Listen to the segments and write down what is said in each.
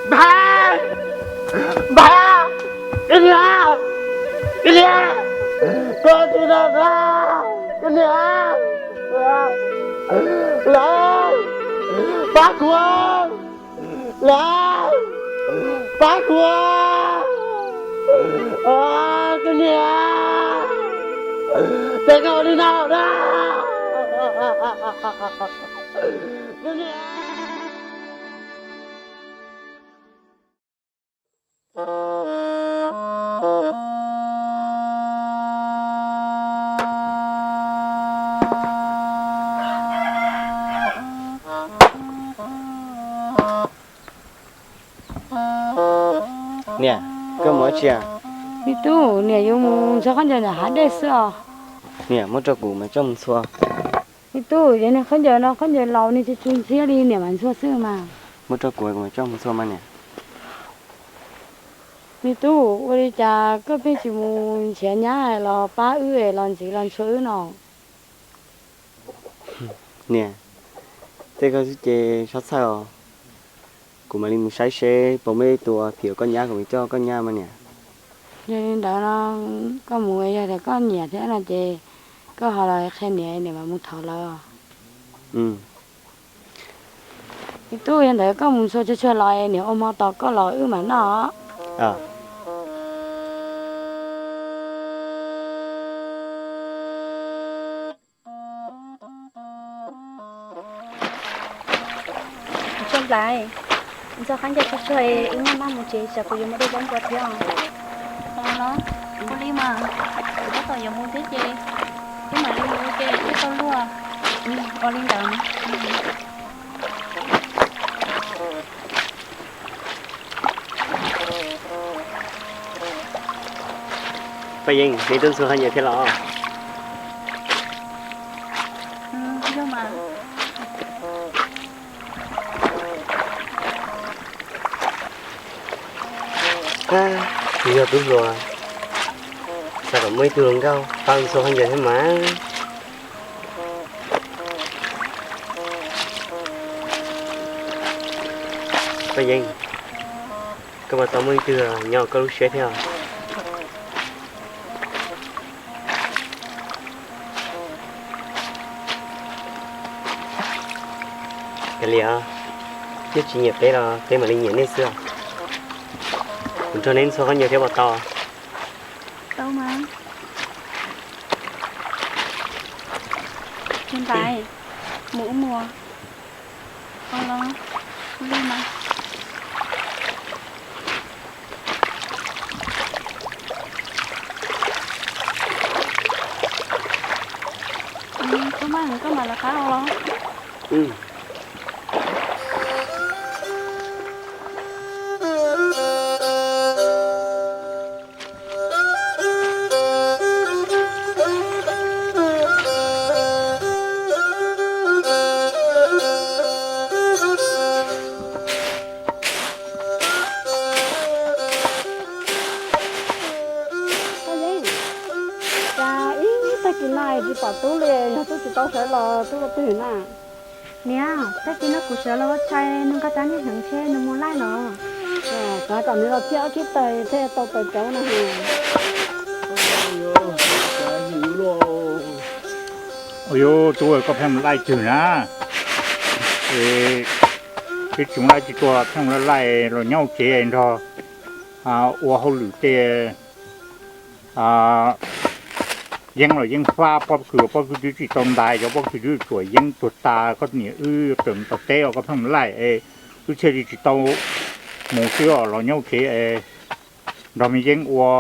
Npawg, Npawg, koj niam, koj niam, koj tsis tau, koj niam, lawv pab kuv, lawv pab kuv, koj niam, ces koj ua li no na, koj niam. Niam, koj mus ua tsi? Me tub, niam yuav mus ntxhua khaub ncaws ntawm hav dej xwb os. Niam, muab rau kuv mas coj mus ntxhua. Me tub, yog niag khaub ncaws no khaub ncaws laus, niag tsis tu ntxhiab li, niam mam ntxhua xwb mas. Muab rau kuv, kuv mam coj mus ntxhua mas niam. Me tub, ua li cas koj pheej tsis mus nrhiav nyab los pab wb es los ntxiv los ntxhua wb no? Niam, tej koj xwb ces txhob txhawj os. Kuv mam li mus saib seb puas muaj ib tug phim koj nyab, kuv mam coj koj nyab mas niam. Yog li ntawd no, koj mus yog tias koj nyiam thiab no ces koj ho los qhia niam, niam mam mus thov lawv. Me tub, yog ntawd koj mus ntxhua tsuag tsuag los niam ua hmo tos koj los wb mam noj. Tsuag Nplais, ntxhua khaub ncaws tsuag tsuag wb noj maj mus tsev, tsam kuv yuav mus de zaub npua thiab. Ua li mas, kuv tab tom yuav mus thiab ces wb mam li mus ua ke thiaj tau luaj. Ua li ntawd. Paj Yeeb, neb twb ntxhua khaub ncaws thiab los? Yog tub hluas, xav kom muaj ib tug hluas nkauj pab ntxhua khaub ncaws thiab mas. Paj Yeeb, koj puas tau muaj ib tug nyob koj lub siab thiab? Kav liam, nej tsis nyiam peb los peb mam li nyiam nej xwb. Kuv nrog neb ntxhua khaub ncaws thiab puas tau? Tau mas. Tsuag Nplais, mus wb mus. Ua li mas. Tub Maj, koj mam lawv qab ua los? Cas ib tag kis no tsis pom tub li, yog tub tsis tau sawv los tub ua twg na? Niam, tag kis no kuv sawv los ua tshais nug nkauj tsab niag hneev seb nws mus laij los. Xav kom nws los txhiab ob khib taws thiaj tau taws cauv no. Ua yuav tub, koj pheej mus laij twg na? Es peb tsis mus laij tsis tua, pheej mus laij laij los nyob hauv tsev nrog ua hauj lwm tej yeeb los yeeb fab, pob kws los pob kws twb tsis tau ntais, cov pob kws twb tsuam yeeb tuag tas, koj niam wb tawm mus tom teb os, koj pheej mus laij es wb thiaj li tsis tau mus xwb os, los nyob hauv tsev es nrog me yeeb ua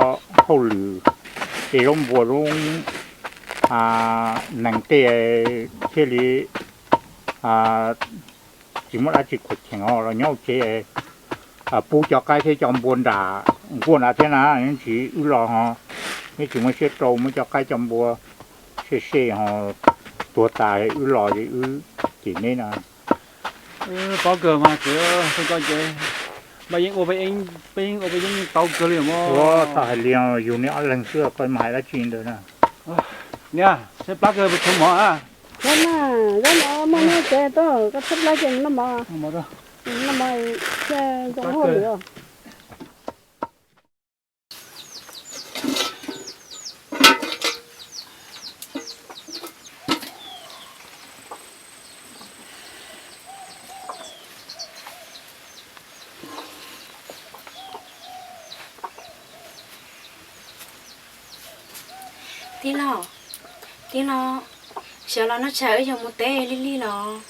hauj lwm, ces zaub npua zoo nees tej thiaj li tsis muaj dab tsi khuam cheem os, los nyob hauv tsev pub cov qaib thiab cov npua nram nkuaj nrad thiab na, neb tsis wb los ho, neb tsis muaj siab rau muab cov qaib cov npua sej sej ho tuag tas wb los ces wb cem neb na. Paub kawg mas txiv, koj ces Paj Yeeb ua Paj Yeeb, Paj Yeeb ua Paj Yeeb tau kawg li mog. Ua tau hais li yus niag ob leeg xwb koj mas hais dab tsi ntawd na. Niam, tshaib plab kawg, tshuav mov a? Tshuav mas, zaub no muaj nyob tsev tuaj, koj tshaib plab ces mus noj mov. No mas thiaj zoo luaj li os. Tij laug, tij laug, sawv los noj tshais wb yuav mus teb lig lig los.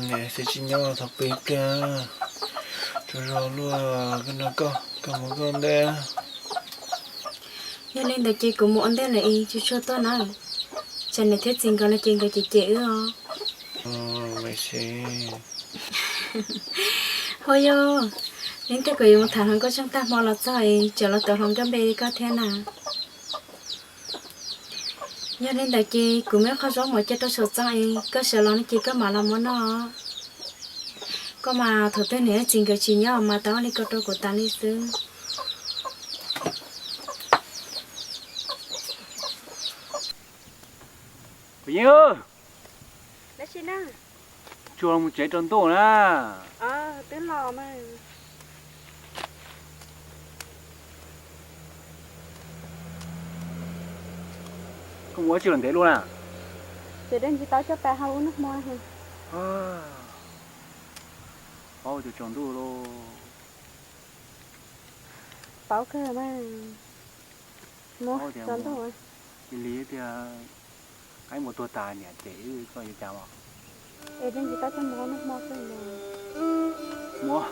Niam txiv tsis nyob thov pw ib pliag, tsaug zog luaj, koj nrog koj, koj mus koj ntej. Yog li ntawd ces kuv mus ua ntej lawm es tsuag tsuag tuaj na. Tsam niam thiab txiv nkawd no ces nkawd cem cem wb os. Hos yog, leej twg kuv yuav mus tham hluas nkauj tsheej tag hmo los txog es tseem los tau hluas nkauj npe li koj thiab na. Yog li ntawd ces kuv muab qhov zaub mov cia rau saum txaj es koj sawv los no ces koj mam los muab noj. Koj mas thaum twg niam txiv nkawd tsis nyob mas tau ua li ko rau kuv tas li xwb. Kuv yeej, tsuag los mus tsev rau ntuj na. Koj mus ua tsi los ntev luaj na? Ces dej ntsis tau coj pab hau ub noj hmo. Paub tias tsaus ntuj lauj. Paub kawg mas. Mus tsaus ntuj. Cia li tiag, qaib mus tuag tas niam cem wb koj yuav cas os. Es dej ntsis tau coj mus hau noj hmo xwb. Mus.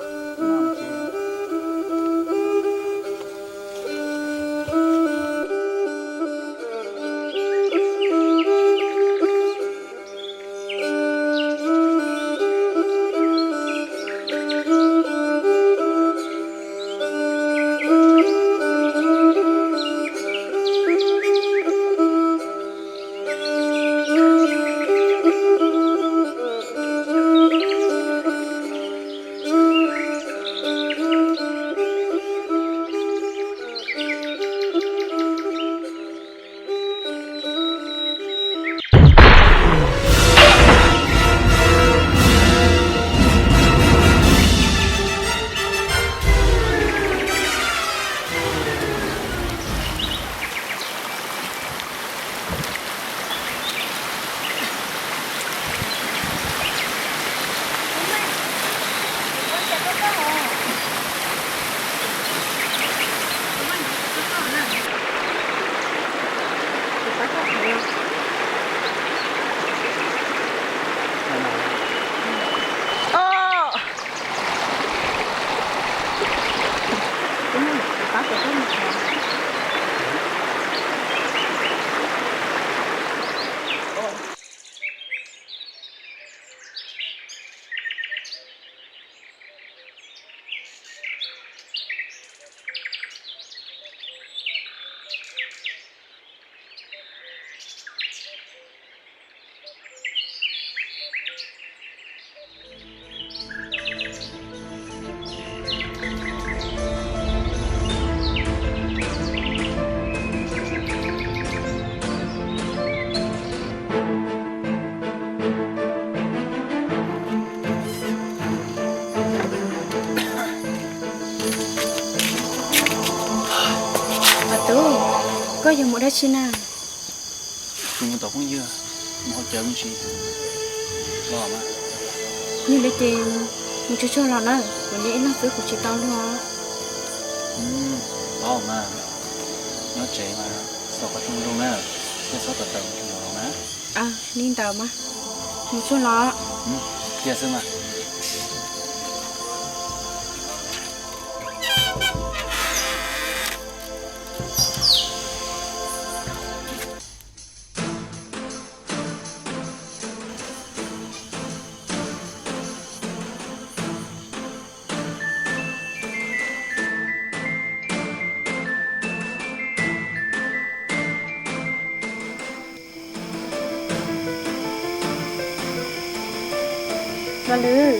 Ob tug, koj yuav mus dab tsi na? Kuv mus tom phooj ywg, mus hauv cawv me ntsis los mas. Yog li ces mus tsuag tsuag los na, kuv nyob ib leeg xwb kuv tsis tau luag. Paub mas, nyob tsev mas xav qhov rooj zoo na, thiaj txhob tawm tawm mus tsuag los na. Li ntawd mas, mus tsuag los. Tiag xwb mas. Mas Lwm,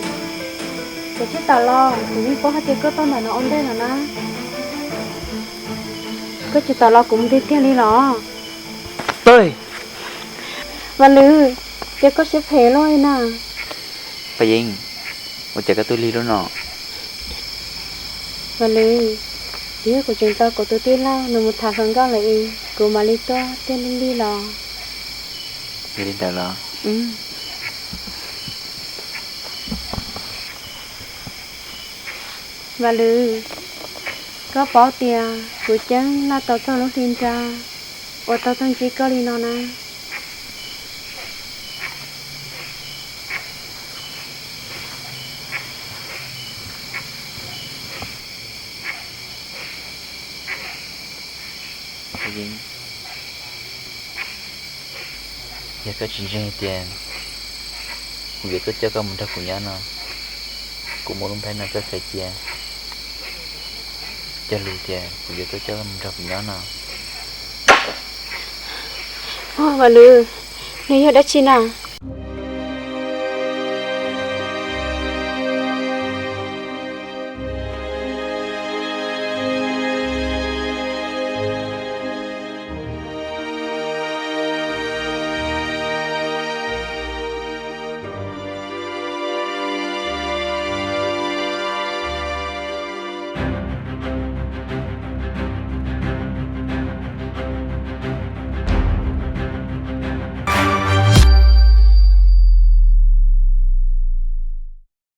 koj tsis tawm los kuv yeej paub hais tias koj tuaj ntawm no ua ntej no na. Koj tsis tawm los kuv mus tiag tiag li los. Mas Lwm, ces koj siab phem loj li na. Paj Yeeb, ua cas koj tuaj lig lub no? Vaj Lwm, yog kuv tseem tau kuv tus tij laug nws mus tham hluas nkauj lawm es kuv mam li tuaj tiag lig lig los. Yog li ntawd los? Vaj Lwm, koj paub tias kuv Ceeb noj tau txog lub hli nra uas tau tuaj ntsib koj li no na. Yog koj tsis ntseeg tias kuv yuav tuaj coj koj mus nrog kuv nyob no, kuv muab lub nplhaib no txawj xaiv cia, cog lus tias kuv yuav tuaj coj koj mus nrog kuv nyob no. Vaj Lwm, nws yog dab tsi na?